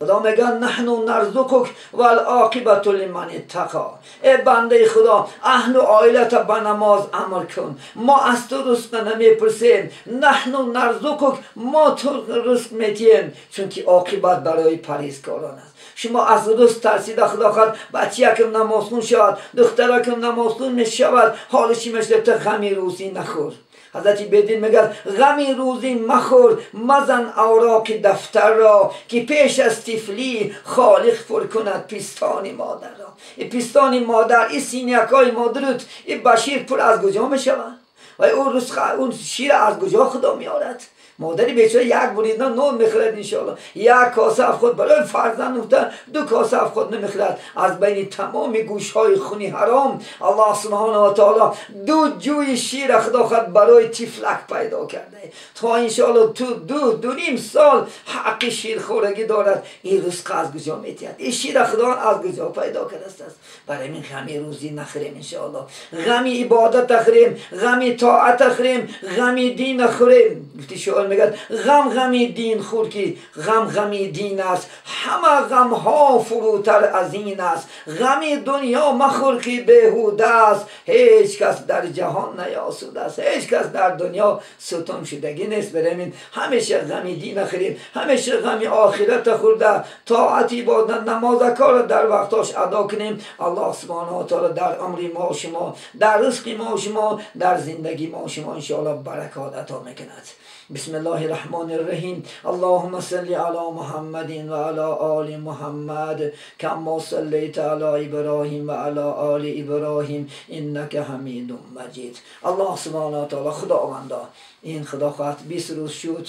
خدا میگه نحن نرزقک والعاقبة لمن اتقی. ای بنده خدا، اهل و عائلت به نماز امر کن، ما از تو رزق نمیپرسیم. نحن نرزقک، ما تو رزق میتیم، چون که عاقبت برای پرهیزکاران است. شما از رزق ترسیده خدا خواهد بچیکم نمازخون شود، دخترکم نمازخون میشود، حالش میشه تو غمی روزی نخور. حضرت بدین میگه غمی روزی مخور، مزن اوراق دفتر را، که پیش از طفلی خالق پر کند پستان مادر را. این پستان مادر، این سینیکای مادرت، این بشیر پر از کجا میشود؟ و اون رزق، اون شیر از کجا خدا میارد؟ مادری بیچاره یک بریدن نون میخورد انشاءالله، یک کاسه از خود برای فرزند افتاد، دو کاسه از خود نمیخورد. از بین تمام گوش های خونی حرام الله سبحانه و تعالی دو جوی شیر خدا خود برای طفلک پیدا کرده تا انشاءالله تو دو نیم سال حق شیر خورگی دارد. این رزق از کجا میتید؟ این شیر خدا از کجا پیدا کرده است؟ برای این غمی روزی نخوریم انشاءالله، غمی عبادت نخوریم، غمی طاعت نخوریم، غمی دین نخوریم. گفتی شعر میگه غم غمی دین خور که غم غمی دین است، همه غم ها فروتر از این است. غمی دنیا مخور که بیهوده است، هیچ کس در جهان نیاسوده است، هیچ کس در دنیا ستم شدگی نیست. برای همیشه غمی دین خوریم، همیشه غمی آخرت خورده، طاعت عبادت نماز کار در وقتاش ادا کنیم. الله سبحانه و تعالی در عمر ما شما، در رزق ما شما، در زندگی ما شما انشاءالله برکات عطا میکند. بسم الله الرحمن الرحیم. اللهم صل علی محمد و علی آل محمد کما صلیت علی ابراهیم و علی آل ابراهیم انک حمید مجید. الله سبحانه و تعالی خداوندا، این خدا خواهد 20 روز شد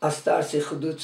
از ترس خودت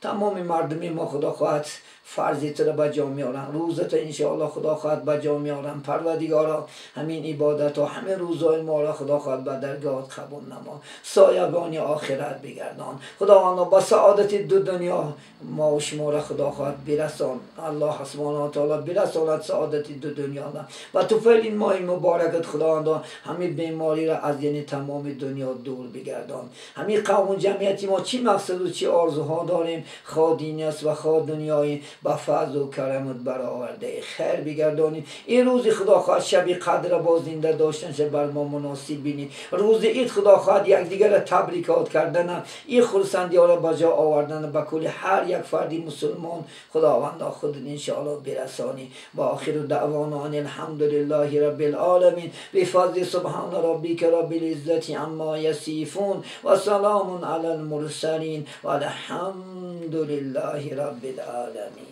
تمام مردمی ما خدا خواهد فرضی تو را به جا میارن، روزت انشاءالله خدا خواهد به جا میارن. پروردگارا همین عبادت و همه روزهای ما را خدا خواهد به درگاهت قبول نما، سایبان آخرت بگردان. خداوندا با سعادت دو دنیا ما و شما را خدا خواهد برسان. الله سبحانه و تعالی برساند سعادت دو دنیا را. و تو فعل این ماه مبارکت خداوندا همین بیماری را از یعنی تمام دنیا دور بگردان. همین قوم جمعیتی ما چی مقصد و چی آرزوها داریم، خواه دینی است و خواه دنیایی، با فضل و کرمت برآورده خیر بگردانید. این روز خدا خواهد شب قدر با زنده داشتن شب بر ما مناسب بینید. روز عید خدا خواهد یکدیگر را تبریکات کردن، این خرسندی ها را به جا آوردن به کل هر یک فردی مسلمان خداوند خود انشاءالله برسانی. با آخر دعوانا ان الحمدلله رب العالمین. بفضل سبحان ربک رب العزة عما یصفون و سلام علی المرسلین و الحمد لله رب العالمین.